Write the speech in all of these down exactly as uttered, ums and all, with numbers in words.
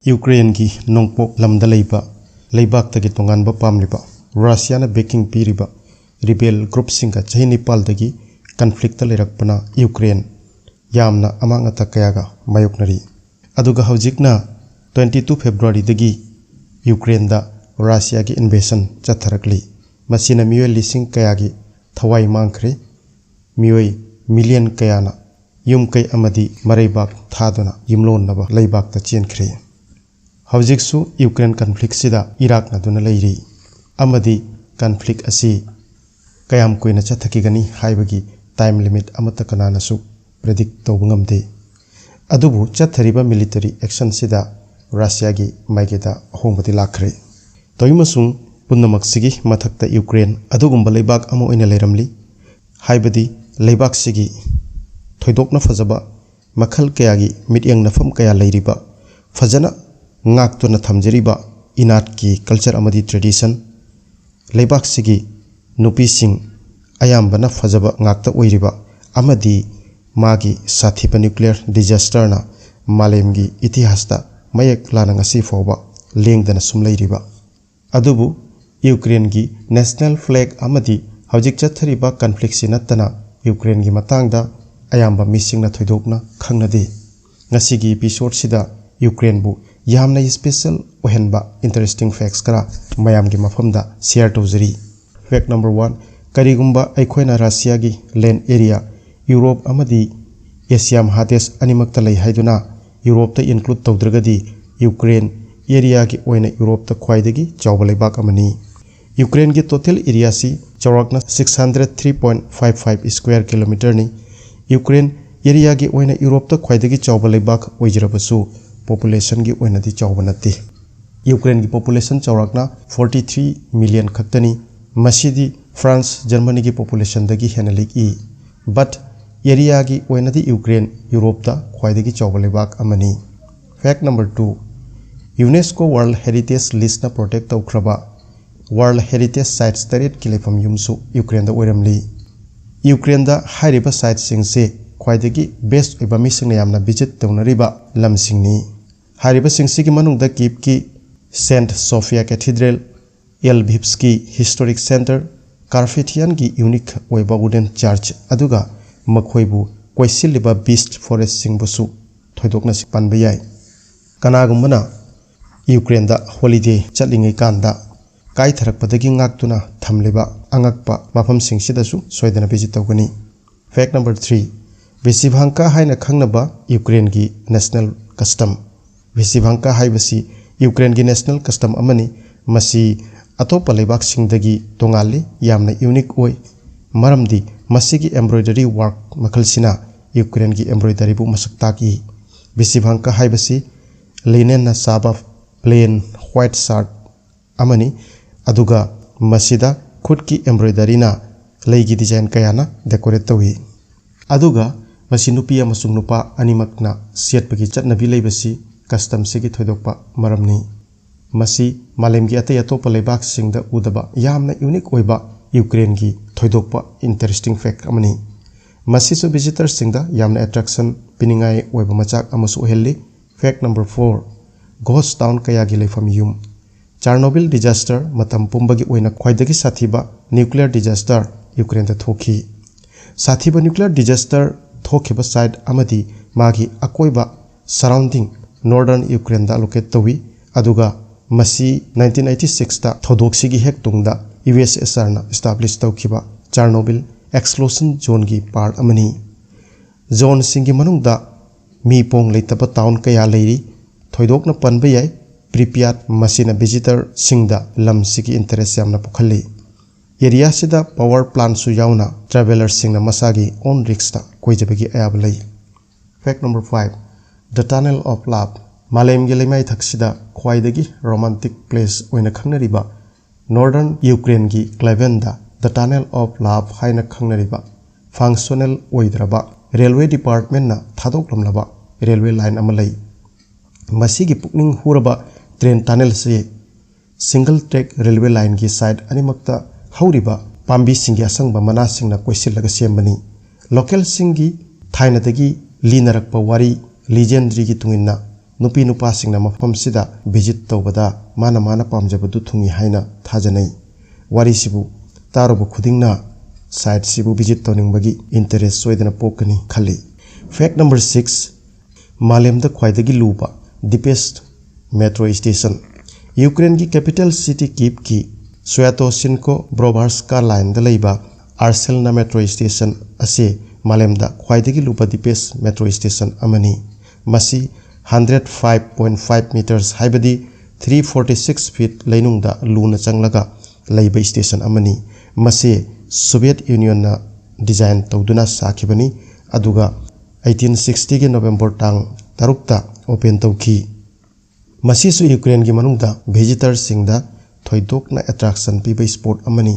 ꯌꯨꯀ꯭ꯔꯦꯟꯒꯤ ꯅꯣꯡꯄꯣꯛ ꯂꯝꯗ ꯂꯩꯕ ꯂꯩꯕꯥꯛꯇꯒꯤ ꯇꯣꯉꯥꯟꯕ ꯄꯥꯝꯂꯤꯕ ꯔꯁꯤꯌꯥꯅ backing ꯄꯤꯔꯤꯕ ꯔꯤꯕꯦꯜ ꯒ꯭ꯔꯨꯞꯁꯤꯡꯒ ꯆꯍꯤ ꯅꯤꯄꯥꯜꯗꯒꯤ ꯀꯟꯐ꯭ꯂꯤꯛꯇ ꯂꯩꯔꯛꯄꯅ ꯌꯨꯀ꯭ꯔꯦꯟ ꯌꯥꯝꯅ ꯑꯃꯥꯡ ꯑꯇꯥ ꯀꯌꯥꯒ ꯃꯥꯌꯣꯛꯅꯔꯤ꯫ ꯑꯗꯨꯒ ꯍꯧꯖꯤꯛꯅ twenty two Februaryꯗꯒꯤ ꯌꯨꯀ꯭ꯔꯦꯟꯗ ꯔꯁꯤꯌꯥꯒꯤ invasion ꯆꯠꯊꯔꯛꯂꯤ꯫ ꯃꯁꯤꯅ ꯃꯤꯑꯣꯏ ꯂꯤꯁꯤꯡ ꯀꯌꯥꯒꯤ ꯊꯋꯥꯏ ꯃꯥꯡꯈ꯭ꯔꯦ꯫ ꯃꯤꯑꯣꯏ ꯃꯤꯂꯤꯌꯟ ꯀꯌꯥꯅ ꯌꯨꯝ ꯀꯩ ꯑꯃꯗꯤ ꯃꯔꯩꯕꯥꯛ ꯊꯥꯗꯨꯅ ꯌꯨꯝꯂꯣꯟꯅꯕ ꯂꯩꯕꯥꯛꯇ ꯆꯦꯟꯈ꯭ꯔꯦ꯫ ꯍꯧꯖꯤꯛꯁꯨ ꯌꯨꯀ꯭ꯔꯦꯟ ꯀꯟꯐ꯭ꯂꯤꯛꯁꯤꯗ ꯏꯔꯥꯛꯅꯗꯨꯅ ꯂꯩꯔꯤ ꯑꯃꯗꯤ ꯀꯟꯐ꯭ꯂꯤꯛ ꯑꯁꯤ ꯀꯌꯥꯝ ꯀꯨꯏꯅ ꯆꯠꯊꯈꯤꯒꯅꯤ ꯍꯥꯏꯕꯒꯤ time limit ꯑꯃꯠꯇ ꯀꯅꯥꯅꯁꯨ predict ꯇꯧꯕ ꯉꯝꯗꯦ꯫ ꯑꯗꯨꯕꯨ ꯆꯠꯊꯔꯤꯕ military actionꯁꯤꯗ ꯔꯁꯤꯌꯥꯒꯤ ꯃꯥꯏꯀꯩꯗ ꯑꯍꯣꯡꯕꯗꯤ ꯂꯥꯛꯈ꯭ꯔꯦ꯫ ꯇꯧꯏꯃꯁꯨꯡ ꯄꯨꯝꯅꯃꯛꯁꯤꯒꯤ ꯃꯊꯛꯇ ꯌꯨꯀ꯭ꯔꯦꯟ ꯑꯗꯨꯒꯨꯝꯕ ꯂꯩꯕꯥꯛ ꯑꯃ ꯑꯣꯏꯅ ꯂꯩꯔꯝꯂꯤ꯫ ꯍꯥꯏꯕꯗꯤ ꯂꯩꯕꯥꯛꯁꯤꯒꯤ ꯊꯣꯏꯗꯣꯛꯅ ꯐꯖꯕ ꯃꯈꯜ ꯀꯌꯥꯒꯤ ꯃꯤꯠꯌꯦꯡ ꯅꯐꯝ ꯀꯌꯥ ꯂꯩꯔꯤꯕ, ꯐꯖꯅ ꯉꯥꯛꯇꯨꯅ ꯊꯝꯖꯔꯤꯕ ꯏꯅꯥꯠꯀꯤ culture ꯑꯃꯗꯤ tradition, ꯂꯩꯕꯥꯛꯁꯤꯒꯤ ꯅꯨꯄꯤꯁꯤꯡ ꯑꯌꯥꯝꯕꯅ ꯐꯖꯕ ꯉꯥꯛꯇ ꯑꯣꯏꯔꯤꯕ ꯑꯃꯗꯤ ꯃꯥꯒꯤ ꯁꯥꯊꯤꯕ nuclear disasterꯅ ꯃꯥꯂꯦꯝꯒꯤ ꯏꯇꯤꯍꯥꯁꯇ ꯃꯌꯦꯛ ꯂꯥꯅ ꯉꯁꯤ ꯐꯥꯎꯕ ꯂꯦꯡꯗꯅ ꯁꯨꯝ ꯂꯩꯔꯤꯕ꯫ ꯑꯗꯨꯕꯨ ꯌꯨꯀ꯭ꯔꯦꯟꯒꯤ national flag ꯑꯃꯗꯤ ꯍꯧꯖꯤꯛ ꯆꯠꯊꯔꯤꯕ ꯀꯟꯐ꯭ꯂꯤꯛꯁꯤ ꯅꯠꯇꯅ ꯌꯨꯀ꯭ꯔꯦꯟꯒꯤ ꯃꯇꯥꯡꯗ ꯑꯌꯥꯝꯕ ꯃꯤꯁꯤꯡꯅ ꯊꯣꯏꯗꯣꯛꯅ ꯈꯪꯅꯗꯦ꯫ ꯉꯁꯤꯒꯤ episodeꯁꯤꯗ ꯌꯨꯀ꯭ꯔꯦꯟꯕꯨ ꯌꯥꯝꯅ special ꯑꯣꯏꯍꯟꯕ interesting facts ꯈꯔ ꯃꯌꯥꯝꯒꯤ ꯃꯐꯝꯗ share ꯇꯧꯖꯔꯤ꯫ Fact number one, ꯀꯔꯤꯒꯨꯝꯕ ꯑꯩꯈꯣꯏꯅ ꯔꯁꯤꯌꯥꯒꯤ land area, ꯌꯨꯔꯣꯞ ꯑꯃꯗꯤ ꯑꯦꯁꯤꯌꯥ ꯃꯍꯥꯗꯦꯁ ꯑꯅꯤꯃꯛꯇ ꯂꯩ ꯍꯥꯏꯗꯨꯅ ꯌꯨꯔꯣꯞꯇ include ꯇꯧꯗ꯭ꯔꯒꯗꯤ ꯌꯨꯀ꯭ꯔꯦꯟ areaꯒꯤ ꯑꯣꯏꯅ ꯌꯨꯔꯣꯞꯇ ꯈ꯭ꯋꯥꯏꯗꯒꯤ ꯆꯥꯎꯕ ꯂꯩꯕꯥꯛ ꯑꯃꯅꯤ꯫ ꯌꯨꯀ꯭ꯔꯦꯟꯒꯤ total areaꯁꯤ ꯆꯥꯎꯔꯥꯛꯅ six hundred three point five five square kilometerꯅꯤ꯫ ꯌꯨꯀ꯭ꯔꯦꯟ areaꯒꯤ ꯑꯣꯏꯅ ꯌꯨꯔꯣꯞꯇ ꯈ꯭ꯋꯥꯏꯗꯒꯤ ꯆꯥꯎꯕ ꯂꯩꯕꯥꯛ ꯑꯣꯏꯖꯔꯕꯁꯨ populationꯒꯤ ꯑꯣꯏꯅꯗꯤ ꯆꯥꯎꯕ ꯅꯠꯇꯦ꯫ ꯌꯨꯀ꯭ꯔꯦꯟꯒꯤ population ꯆꯥꯎꯔꯥꯛꯅ forty three million ꯈꯛꯇꯅꯤ꯫ ꯃꯁꯤꯗꯤ ꯐ꯭ꯔꯥꯟꯁ, ꯖꯔꯃꯅꯤꯒꯤ populationꯗꯒꯤ ꯍꯦꯟꯅ ꯂꯤꯛꯏ꯫ But areaꯒꯤ ꯑꯣꯏꯅꯗꯤ ꯌꯨꯀ꯭ꯔꯦꯟ ꯌꯨꯔꯣꯞꯇ ꯈ꯭ꯋꯥꯏꯗꯒꯤ ꯆꯥꯎꯕ ꯂꯩꯕꯥꯛ ꯑꯃꯅꯤ꯫ Fact number two, UNESCO World Heritage Listꯅ protect ꯇꯧꯈ꯭ꯔꯕ World Heritage Sites ꯇꯔꯦꯠꯀꯤ ꯂꯩꯐꯝ ꯌꯨꯝꯁꯨ ꯌꯨꯀ꯭ꯔꯦꯟꯗ ꯑꯣꯏꯔꯝꯂꯤ꯫ ꯌꯨꯀ꯭ꯔꯦꯟꯗ ꯍꯥꯏꯔꯤꯕ siteꯁꯤꯡꯁꯦ ꯈ꯭ꯋꯥꯏꯗꯒꯤ best ꯑꯣꯏꯕ ꯃꯤꯁꯤꯡꯅ ꯌꯥꯝꯅ visit ꯇꯧꯅꯔꯤꯕ ꯂꯝꯁꯤꯡꯅꯤ꯫ ꯍꯥꯏꯔꯤꯕꯁꯤꯡꯁꯤꯒꯤ ꯃꯅꯨꯡꯗ ꯀꯤꯞꯀꯤ Saint Sophia Cathedral, ꯑꯦꯜ ꯚꯤꯞꯁꯀꯤ Historic Centre, ꯀꯥꯔꯐꯦꯊꯤꯌꯥꯟꯒꯤ unique ꯑꯣꯏꯕ wooden church, ꯑꯗꯨꯒ ꯃꯈꯣꯏꯕꯨ ꯀꯣꯏꯁꯤꯜꯂꯤꯕ beech forestꯁꯤꯡꯕꯨꯁꯨ ꯊꯣꯏꯗꯣꯛꯅ ꯄꯟꯕ ꯌꯥꯏ꯫ ꯀꯅꯥꯒꯨꯝꯕꯅ ꯌꯨꯀ꯭ꯔꯦꯟꯗ holiday ꯆꯠꯂꯤꯉꯩ ꯀꯥꯟꯗ ꯀꯥꯏꯊꯔꯛꯄꯗꯒꯤ ꯉꯥꯛꯇꯨꯅ ꯊꯝꯂꯤꯕ ꯑꯉꯛꯄ ꯃꯐꯝꯁꯤꯡꯁꯤꯗꯁꯨ ꯁꯣꯏꯗꯅ visit ꯇꯧꯒꯅꯤ꯫ Fact number three, ꯚꯤꯁꯤꯚꯥꯡꯀꯥ ꯍꯥꯏꯅ ꯈꯪꯅꯕ ꯌꯨꯀ꯭ꯔꯦꯟꯒꯤ national custom꯫ ꯚꯤꯁꯤꯚꯥꯡꯀꯥ ꯍꯥꯏꯕꯁꯤ ꯌꯨꯀ꯭ꯔꯦꯟꯒꯤ national custom ꯑꯃꯅꯤ꯫ ꯃꯁꯤ ꯑꯇꯣꯞꯄ ꯂꯩꯕꯥꯛꯁꯤꯡꯗꯒꯤ ꯇꯣꯉꯥꯜꯂꯤ, ꯌꯥꯝꯅ unique ꯑꯣꯏ, ꯃꯔꯝꯗꯤ ꯃꯁꯤꯒꯤ embroidery work ꯃꯈꯜꯁꯤꯅ ꯌꯨꯀ꯭ꯔꯦꯟꯒꯤ embroideryꯕꯨ ꯃꯁꯛ ꯇꯥꯛꯏ꯫ ꯚꯤꯁꯤꯚꯥꯡꯀꯥ ꯍꯥꯏꯕꯁꯤ linenꯅ ꯁꯥꯕ plain white shirt ꯑꯃꯅꯤ, ꯑꯗꯨꯒ ꯃꯁꯤꯗ ꯈꯨꯠꯀꯤ embroideryꯅ ꯂꯩꯒꯤ design ꯀꯌꯥꯅ decorate ꯇꯧꯏ꯫ ꯑꯗꯨꯒ ꯃꯁꯤ ꯅꯨꯄꯤ ꯑꯃꯁꯨꯡ ꯅꯨꯄꯥ ꯑꯅꯤꯃꯛꯅ ꯁꯦꯠꯄꯒꯤ ꯆꯠꯅꯕꯤ ꯂꯩꯕꯁꯤ customꯁꯤꯒꯤ ꯊꯣꯏꯗꯣꯛꯄ ꯃꯔꯝꯅꯤ꯫ ꯃꯁꯤ ꯃꯥꯂꯦꯝꯒꯤ ꯑꯇꯩ ꯑꯇꯣꯞꯄ ꯂꯩꯕꯥꯛꯁꯤꯡꯗ ꯎꯗꯕ ꯌꯥꯝꯅ unique ꯑꯣꯏꯕ ꯌꯨꯀ꯭ꯔꯦꯟꯒꯤ ꯊꯣꯏꯗꯣꯛꯄ interesting fact ꯑꯃꯅꯤ꯫ ꯃꯁꯤꯁꯨ visitorꯁꯤꯡꯗ ꯌꯥꯝꯅ attraction ꯄꯤꯅꯤꯡꯉꯥꯏ ꯑꯣꯏꯕ ꯃꯆꯥꯛ ꯑꯃꯁꯨ ꯑꯣꯏꯍꯜꯂꯤ꯫ Fact number four, ghost town ꯀꯌꯥꯒꯤ ꯂꯩꯐꯝ ꯌꯨꯝ꯫ ꯆꯥꯔꯅꯣꯕꯤꯜ disaster ꯃꯇꯝ ꯄꯨꯝꯕꯒꯤ ꯑꯣꯏꯅ ꯈ꯭ꯋꯥꯏꯗꯒꯤ ꯁꯥꯊꯤꯕ nuclear disaster ꯌꯨꯀ꯭ꯔꯦꯟꯗ ꯊꯣꯛꯈꯤ꯫ ꯁꯥꯊꯤꯕ nuclear disaster ꯊꯣꯛꯈꯤꯕ site ꯑꯃꯗꯤ ꯃꯥꯒꯤ ꯑꯀꯣꯏꯕ surrounding northern ꯌꯨꯀ꯭ꯔꯦꯟꯗ allocate ꯇꯧꯏ, ꯑꯗꯨꯒ ꯃꯁꯤ nineteen eighty sixꯇ ꯊꯧꯗꯣꯛꯁꯤꯒꯤ ꯍꯦꯛ ꯇꯨꯡꯗ USSRꯅ establish ꯇꯧꯈꯤꯕ ꯆꯥꯔꯅꯣꯕꯤꯜ exclusion zoneꯒꯤ part ꯑꯃꯅꯤ꯫ Zoneꯁꯤꯡꯒꯤ ꯃꯅꯨꯡꯗ ꯃꯤ ꯄꯣꯡ ꯂꯩꯇꯕ town ꯀꯌꯥ ꯂꯩꯔꯤ꯫ ꯊꯣꯏꯗꯣꯛꯅ ꯄꯟꯕ ꯌꯥꯏ Pripyat, ꯃꯁꯤꯅ visitorꯁꯤꯡꯗ ꯂꯝꯁꯤꯒꯤ interest ꯌꯥꯝꯅ ꯄꯣꯛꯍꯜꯂꯤ꯫ Areaꯁꯤꯗ power plantꯁꯨ ꯌꯥꯎꯅ travellerꯁꯤꯡꯅ ꯃꯁꯥꯒꯤ own riskꯇ ꯀꯣꯏꯖꯕꯒꯤ ꯑꯌꯥꯕ ꯂꯩ꯫ Fact number five, the Tunnel of Love꯫ ꯃꯥꯂꯦꯝꯒꯤ ꯂꯩꯃꯥꯏꯊꯛꯁꯤꯗ ꯈ꯭ꯋꯥꯏꯗꯒꯤ romantic place ꯑꯣꯏꯅ ꯈꯪꯅꯔꯤꯕ northern ꯌꯨꯀ꯭ꯔꯦꯟꯒꯤ Klevenꯗ the Tunnel of Love ꯍꯥꯏꯅ ꯈꯪꯅꯔꯤꯕ functional ꯑꯣꯏꯗ꯭ꯔꯕ railway departmentꯅ ꯊꯥꯗꯣꯛꯂꯝꯂꯕ railway line ꯑꯃ ꯂꯩ꯫ ꯃꯁꯤꯒꯤ ꯄꯨꯛꯅꯤꯡ ꯍꯨꯔꯕ train tunnelꯁꯤ single track railway lineꯒꯤ side ꯑꯅꯤꯃꯛꯇ ꯍꯧꯔꯤꯕ ꯄꯥꯝꯕꯤꯁꯤꯡꯒꯤ ꯑꯁꯪꯕ ꯃꯅꯥꯁꯤꯡꯅ ꯀꯣꯏꯁꯤꯜꯂꯒ ꯁꯦꯝꯕꯅꯤ꯫ Localꯁꯤꯡꯒꯤ ꯊꯥꯏꯅꯗꯒꯤ ꯂꯤꯅꯔꯛꯄ ꯋꯥꯔꯤ, legendary ꯒꯤ ꯇꯨꯡꯏꯟꯅ ꯅꯨꯄꯤ ꯅꯨꯄꯥꯁꯤꯡꯅ ꯃꯐꯝꯁꯤꯗ ꯚꯤꯖꯤꯠ ꯇꯧꯕꯗ ꯃꯥꯅ ꯃꯥꯅ ꯄꯥꯝꯖꯕꯗꯨ ꯊꯨꯡꯏ ꯍꯥꯏꯅ ꯊꯥꯖꯅꯩ꯫ ꯋꯥꯔꯤꯁꯤꯕꯨ ꯇꯥꯔꯨꯕ ꯈꯨꯗꯤꯡꯅ ꯁꯥꯏꯠꯁꯤꯕꯨ ꯚꯤꯖꯤꯠ ꯇꯧꯅꯤꯡꯕꯒꯤ ꯏꯟꯇꯔꯦꯁ ꯁꯣꯏꯗꯅ ꯄꯣꯛꯀꯅꯤ ꯈꯜꯂꯤ꯫ ꯐꯦꯛ ꯅꯝꯕꯔ ꯁꯤꯛꯁ, ꯃꯥꯂꯦꯝꯗ ꯈ꯭ꯋꯥꯏꯗꯒꯤ ꯂꯨꯕ, deepest metro station꯫ ꯌꯨꯀ꯭ꯔꯦꯟꯒꯤ ꯀꯦꯄꯤꯇꯦꯜ ꯁꯤꯇꯤ ꯀꯤꯞꯀꯤ ꯁ꯭ꯋꯦꯇꯣꯁꯤꯟꯀꯣ ꯕ꯭ꯔꯣꯚꯥꯔꯁꯀꯥ ꯂꯥꯏꯟꯗ ꯂꯩꯕ ꯑꯥꯔꯁꯦꯜꯅ ꯃꯦꯇ꯭ꯔꯣ ꯁ꯭ꯇꯦꯁꯟ ꯑꯁꯤ ꯃꯥꯂꯦꯝꯗ ꯈ꯭ꯋꯥꯏꯗꯒꯤ ꯂꯨꯕ deepest metro station ꯑꯃꯅꯤ꯫ ꯃꯁꯤ hundred five point five meters, ꯍꯥꯏꯕꯗꯤ three forty six feet ꯂꯩꯅꯨꯡꯗ ꯂꯨꯅ ꯆꯪꯂꯒ ꯂꯩꯕ ꯁ꯭ꯇꯦꯁꯟ ꯑꯃꯅꯤ꯫ ꯃꯁꯤ ꯁꯣꯚꯤꯌꯦꯠ ꯌꯨꯅꯤꯌꯟꯅ ꯗꯤꯖꯥꯏꯟ ꯇꯧꯗꯨꯅ ꯁꯥꯈꯤꯕꯅꯤ, ꯑꯗꯨꯒ eighteen sixtyꯒꯤ ꯅꯣꯕꯦꯝꯕꯔ ꯇꯥꯡ ꯇꯔꯨꯛꯇ ꯑꯣꯄꯦꯟ ꯇꯧꯈꯤ꯫ ꯃꯁꯤꯁꯨ ꯌꯨꯀ꯭ꯔꯦꯟꯒꯤ ꯃꯅꯨꯡꯗ ꯚꯤꯖꯤꯇꯔꯁꯤꯡꯗ ꯊꯣꯏꯗꯣꯛꯅ ꯑꯦꯇ꯭ꯔꯥꯛꯁꯟ ꯄꯤꯕ ꯁ꯭ꯄꯣꯠ ꯑꯃꯅꯤ꯫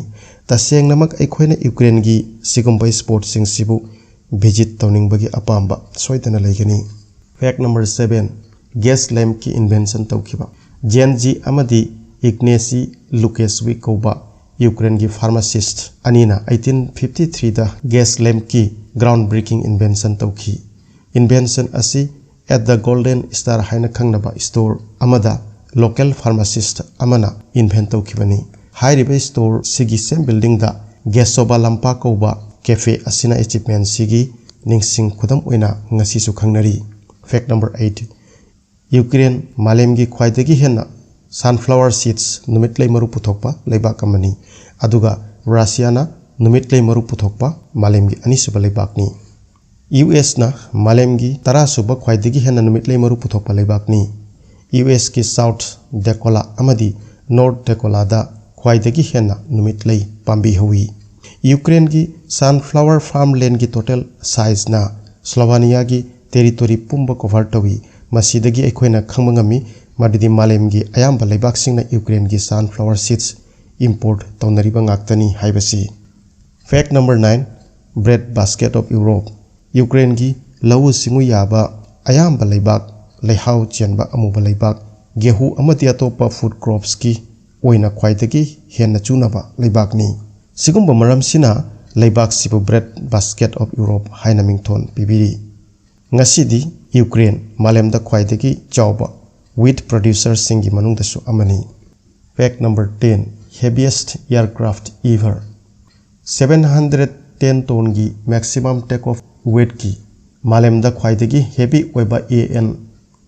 ꯇꯁꯦꯡꯅꯃꯛ ꯑꯩꯈꯣꯏꯅ ꯌꯨꯀ꯭ꯔꯦꯟꯒꯤ ꯁꯤꯒꯨꯝꯕ ꯁ꯭ꯄꯣꯠꯁꯤꯡꯁꯤꯕꯨ ꯚꯤꯖꯤꯠ ꯇꯧꯅꯤꯡꯕꯒꯤ ꯑꯄꯥꯝꯕ ꯁꯣꯏꯗꯅ ꯂꯩꯒꯅꯤ꯫ ꯐꯦꯛ ꯅꯝꯕꯔ ꯁꯚꯦꯟ, ꯒꯦꯁ ꯂꯦꯝꯞꯀꯤ ꯏꯟꯚꯦꯟꯁꯟ ꯇꯧꯈꯤꯕ꯫ ꯖꯦꯟ ꯖꯤ ꯑꯃꯗꯤ ꯏꯒꯅꯦꯁꯤ ꯂꯨꯀꯦꯁꯋꯤ ꯀꯧꯕ ꯌꯨꯀ꯭ꯔꯦꯟꯒꯤ ꯐꯥꯔꯃꯥꯁꯤꯁꯠ ꯑꯅꯤꯅ eighteen fifty threeꯗ ꯒꯦꯁ ꯂꯦꯝꯞꯀꯤ ꯒ꯭ꯔꯥꯎꯟ ꯕ꯭ꯔꯦꯀꯤꯡ ꯏꯟꯚꯦꯟꯁꯟ ꯇꯧꯈꯤ꯫ ꯏꯟꯚꯦꯟꯁꯟ ꯑꯁꯤ At the Golden Star ꯍꯥꯏꯅ ꯈꯪꯅꯕ ꯁ꯭ꯇꯣꯔ ꯑꯃꯗ ꯂꯣꯀꯦꯜ ꯐꯥꯔꯃꯥꯁꯤꯁꯠ ꯑꯃꯅ ꯏꯟꯚꯦꯟ ꯇꯧꯈꯤꯕꯅꯤ꯫ ꯍꯥꯏꯔꯤꯕ ꯁ꯭ꯇꯣꯔꯁꯤꯒꯤ ꯁꯦꯝ ꯕꯤꯜꯗꯤꯡꯗ ꯒꯦꯁꯣꯕꯥ ꯂꯝꯄꯥ ꯀꯧꯕ ꯀꯦꯐꯦ ꯑꯁꯤꯅ ꯑꯦꯆꯤꯞꯃꯦꯟꯁꯤꯒꯤ ꯅꯤꯡꯁꯤꯡ ꯈꯨꯗꯝ ꯑꯣꯏꯅ ꯉꯁꯤꯁꯨ ꯈꯪꯅꯔꯤ꯫ ꯐꯦꯛ ꯅꯝꯕꯔ ꯑꯩꯠ, ꯌꯨꯀ꯭ꯔꯦꯟ ꯃꯥꯂꯦꯝꯒꯤ ꯈ꯭ꯋꯥꯏꯗꯒꯤ ꯍꯦꯟꯅ ꯁꯟꯐ꯭ꯂꯥꯋꯔ ꯁꯤꯗꯁ, ꯅꯨꯃꯤꯠꯂꯩ ꯃꯔꯨ ꯄꯨꯊꯣꯛꯄ ꯂꯩꯕꯥꯛ ꯑꯃꯅꯤ, ꯑꯗꯨꯒ ꯔꯁꯤꯌꯥꯅ ꯅꯨꯃꯤꯠꯂꯩ ꯃꯔꯨ ꯄꯨꯊꯣꯛꯄ ꯃꯥꯂꯦꯝꯒꯤ ꯑꯅꯤꯁꯨꯕ ꯂꯩꯕꯥꯛꯅꯤ꯫ ꯌꯨ ꯑꯦꯁꯅ ꯃꯥꯂꯦꯝꯒꯤ ꯇꯔꯥꯁꯨꯕ ꯈ꯭ꯋꯥꯏꯗꯒꯤ ꯍꯦꯟꯅ ꯅꯨꯃꯤꯠꯂꯩ ꯃꯔꯨ ꯄꯨꯊꯣꯛꯄ ꯂꯩꯕꯥꯛꯅꯤ꯫ ꯌꯨ ꯑꯦꯁꯀꯤ ꯁꯥꯎꯊ ꯗꯦꯀꯣꯂꯥ ꯑꯃꯗꯤ ꯅꯣꯔꯊ ꯗꯦꯀꯣꯂꯥꯗ ꯈ꯭ꯋꯥꯏꯗꯒꯤ ꯍꯦꯟꯅ ꯅꯨꯃꯤꯠꯂꯩ ꯄꯥꯝꯕꯤ ꯍꯧꯏ꯫ ꯌꯨꯀ꯭ꯔꯦꯟꯒꯤ ꯁꯟꯐ꯭ꯂꯥꯋꯔ ꯐꯥꯔꯝ ꯂꯦꯟꯒꯤ ꯇꯣꯇꯦꯜ ꯁꯥꯏꯖꯅ ꯁ꯭ꯂꯣꯚꯥꯅꯤꯌꯥꯒꯤ ꯇꯦꯔꯤꯇꯣꯔꯤ ꯄꯨꯝꯕ ꯀꯣꯚꯔ ꯇꯧꯏ꯫ ꯃꯁꯤꯗꯒꯤ ꯑꯩꯈꯣꯏꯅ ꯈꯪꯕ ꯉꯝꯃꯤ ꯃꯗꯨꯗꯤ ꯃꯥꯂꯦꯝꯒꯤ ꯑꯌꯥꯝꯕ ꯂꯩꯕꯥꯛꯁꯤꯡꯅ ꯌꯨꯀ꯭ꯔꯦꯟꯒꯤ ꯁꯟꯐ꯭ꯂꯥꯋꯔ ꯁꯤꯗꯁ ꯏꯝꯄꯣꯔꯠ ꯇꯧꯅꯔꯤꯕ ꯉꯥꯛꯇꯅꯤ ꯍꯥꯏꯕꯁꯤ꯫ Fact number nine, bread basket of Europe꯫ ꯌꯨꯀ꯭ꯔꯦꯟꯒꯤ ꯂꯧꯎ ꯁꯤꯡꯎ ꯌꯥꯕ ꯑꯌꯥꯝꯕ ꯂꯩꯕꯥꯛ, ꯂꯩꯍꯥꯎ ꯆꯦꯟꯕ ꯑꯃꯨꯕ ꯂꯩꯕꯥꯛ, ꯒꯦꯍꯨ ꯑꯃꯗꯤ ꯑꯇꯣꯞꯄ ꯐꯨꯗ ꯀ꯭ꯔꯣꯞꯁꯀꯤ ꯑꯣꯏꯅ ꯈ꯭ꯋꯥꯏꯗꯒꯤ ꯍꯦꯟꯅ ꯆꯨꯅꯕ ꯂꯩꯕꯥꯛꯅꯤ꯫ ꯁꯤꯒꯨꯝꯕ ꯃꯔꯝꯁꯤꯅ ꯂꯩꯕꯥꯛꯁꯤꯕꯨ bread basket of Europe ꯍꯥꯏꯅ ꯃꯤꯡꯊꯣꯟ ꯄꯤꯕꯤꯔꯤ꯫ ꯉꯁꯤꯗꯤ ꯌꯨꯀ꯭ꯔꯦꯟ ꯃꯥꯂꯦꯝꯗ ꯈ꯭ꯋꯥꯏꯗꯒꯤ ꯆꯥꯎꯕ wheat producerꯁꯤꯡꯒꯤ ꯃꯅꯨꯡꯗꯁꯨ ꯑꯃꯅꯤ꯫ Fact number ten, heaviest aircraft ever. Seven hundred ten tonneꯒꯤ maximum takeoff weightꯀꯤ ꯃꯥꯂꯦꯝꯗ ꯈ꯭ꯋꯥꯏꯗꯒꯤ heavy ꯑꯣꯏꯕ AN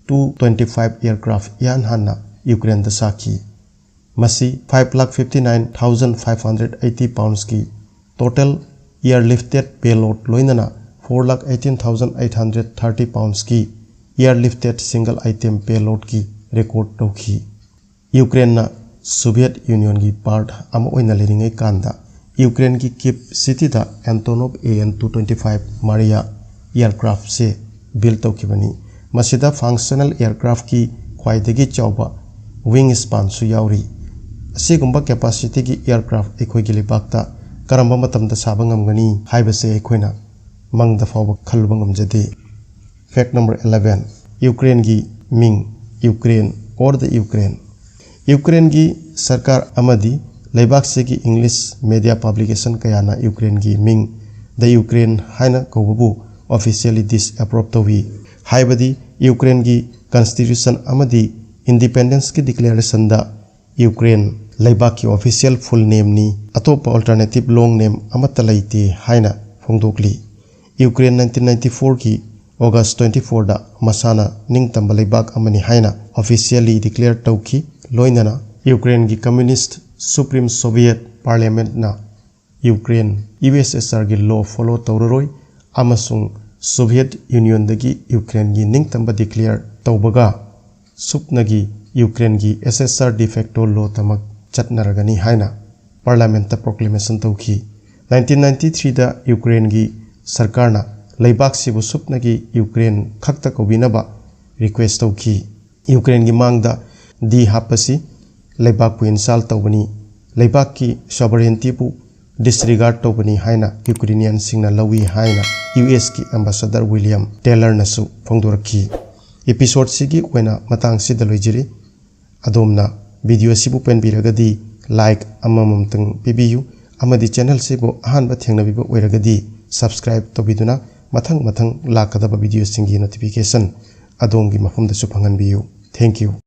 two twenty five aircraft ꯏꯍꯥꯟ ꯍꯥꯟꯅ ꯌꯨꯀ꯭ꯔꯦꯟꯗ ꯁꯥꯈꯤ꯫ ꯃꯁꯤ five lakh fifty nine thousand five hundred eighty poundsꯀꯤ total airlifted payload ꯂꯣꯏꯅꯅ four lakh eighteen thousand eight hundred thirty poundsꯀꯤ airlifted single item payloadꯀꯤ record ꯇꯧꯈꯤ꯫ ꯌꯨꯀ꯭ꯔꯦꯟꯅ Soviet Unionꯒꯤ part ꯑꯃ ꯑꯣꯏꯅ ꯂꯩꯔꯤꯉꯩ ꯀꯥꯟꯗ ꯌꯨꯀ꯭ꯔꯦꯟꯒꯤ Kyiv cityꯗ Antonov AN two twenty five Mriya aircraftꯁꯦ build ꯇꯧꯈꯤꯕꯅꯤ꯫ ꯃꯁꯤꯗ functional aircraftꯀꯤ ꯈ꯭ꯋꯥꯏꯗꯒꯤ ꯆꯥꯎꯕ wing spanꯁꯨ ꯌꯥꯎꯔꯤ꯫ ꯑꯁꯤꯒꯨꯝꯕ capacityꯒꯤ aircraft ꯑꯩꯈꯣꯏꯒꯤ ꯂꯩꯕꯥꯛꯇ ꯀꯔꯝꯕ ꯃꯇꯝꯗ ꯁꯥꯕ ꯉꯝꯒꯅꯤ ꯍꯥꯏꯕꯁꯦ ꯑꯩꯈꯣꯏꯅ ꯃꯪꯗ ꯐꯥꯎꯕ ꯈꯜꯂꯨꯕ ꯉꯝꯖꯗꯦ꯫ Fact number eleven, ꯌꯨꯀ꯭ꯔꯦꯟꯒꯤ ꯃꯤꯡ, Ukraine or the Ukraine꯫ ꯌꯨꯀ꯭ꯔꯦꯟꯒꯤ ꯁꯔꯀꯥꯔ ꯑꯃꯗꯤ ꯂꯩꯕꯥꯛꯁꯤꯒꯤ English media publication ꯀꯌꯥꯅ ꯌꯨꯀ꯭ꯔꯦꯟꯒꯤ ꯃꯤꯡ The Ukraine ꯍꯥꯏꯅ ꯀꯧꯕꯕꯨ officially disapprove ꯇꯧꯏ꯫ ꯍꯥꯏꯕꯗꯤ ꯌꯨꯀ꯭ꯔꯦꯟꯒꯤ constitution ꯑꯃꯗꯤ independenceꯀꯤ declarationꯗ ꯌꯨꯀ꯭ꯔꯦꯟ ꯂꯩꯕꯥꯛꯀꯤ official full nameꯅꯤ, ꯑꯇꯣꯞꯄ alternative long name ꯑꯃꯠꯇ ꯂꯩꯇꯦ ꯍꯥꯏꯅ ꯐꯣꯡꯗꯣꯛꯂꯤ꯫ Ukraine nineteen ninety fourꯒꯤ August twenty fourda ꯃꯁꯥꯅ ꯅꯤꯡꯇꯝꯕ ꯂꯩꯕꯥꯛ ꯑꯃꯅꯤ ꯍꯥꯏꯅ officially declare ꯇꯧꯈꯤ꯫ ꯂꯣꯏꯅꯅ ꯌꯨꯀ꯭ꯔꯦꯟꯒꯤ Communist Supreme Soviet Parliamentꯅ ꯌꯨꯀ꯭ꯔꯦꯟ USSRꯒꯤ law follow ꯇꯧꯔꯔꯣꯏ ꯑꯃꯁꯨꯡ Soviet Unionꯗꯒꯤ ꯌꯨꯀ꯭ꯔꯦꯟꯒꯤ ꯅꯤꯡꯇꯝꯕ declare ꯇꯧꯕꯒ ꯁꯨꯞꯅꯒꯤ ꯌꯨꯀ꯭ꯔꯦꯟꯒꯤ SSR de facto lawꯗꯃꯛ ꯆꯠꯅꯔꯒꯅꯤ ꯍꯥꯏꯅ Parliamentꯇ proclamation ꯇꯧꯈꯤ꯫ Nineteen ninety threeꯗ ꯌꯨꯀ꯭ꯔꯦꯟꯒꯤ ꯁꯔꯀꯥꯔꯅ ꯂꯩꯕꯥꯛꯁꯤꯕꯨ ꯁꯨꯞꯅꯒꯤ ꯌꯨꯀ꯭ꯔꯦꯟ ꯈꯛꯇ ꯀꯧꯕꯤꯅꯕ request ꯇꯧꯈꯤ꯫ ꯌꯨꯀ꯭ꯔꯦꯟꯒꯤ ꯃꯥꯡꯗ D ꯍꯥꯞꯄꯁꯤ ꯂꯩꯕꯥꯛꯄꯨ insult ꯇꯧꯕꯅꯤ, ꯂꯩꯕꯥꯛꯀꯤ sovereigntyꯕꯨ disregard ꯇꯧꯕꯅꯤ ꯍꯥꯏꯅ ꯌꯨꯀ꯭ꯔꯦꯅꯤꯌꯟꯁꯤꯡꯅ ꯂꯧꯏ ꯍꯥꯏꯅ USꯀꯤ ambassador William Taylorꯅꯁꯨ ꯐꯣꯡꯗꯣꯔꯛꯈꯤ꯫ Episodeꯁꯤꯒꯤ ꯑꯣꯏꯅ ꯃꯇꯥꯡꯁꯤꯗ ꯂꯣꯏꯖꯔꯤ꯫ ꯑꯗꯣꯝꯅ video ꯑꯁꯤꯕꯨ ꯄꯦꯟꯕꯤꯔꯒꯗꯤ like ꯑꯃꯃꯝꯇꯪ ꯄꯤꯕꯤꯌꯨ ꯑꯃꯗꯤ channelꯁꯤꯕꯨ ꯑꯍꯥꯟꯕ ꯊꯦꯡꯅꯕꯤꯕ ꯑꯣꯏꯔꯒꯗꯤ subscribe ꯇꯧꯕꯤꯗꯨꯅ ꯃꯊꯪ ꯃꯊꯪ ꯂꯥꯛꯀꯗꯕ videoꯁꯤꯡꯒꯤ notification ꯑꯗꯣꯝꯒꯤ ꯃꯐꯝꯗꯁꯨ ꯐꯪꯍꯟꯕꯤꯌꯨ꯫ Thank you꯫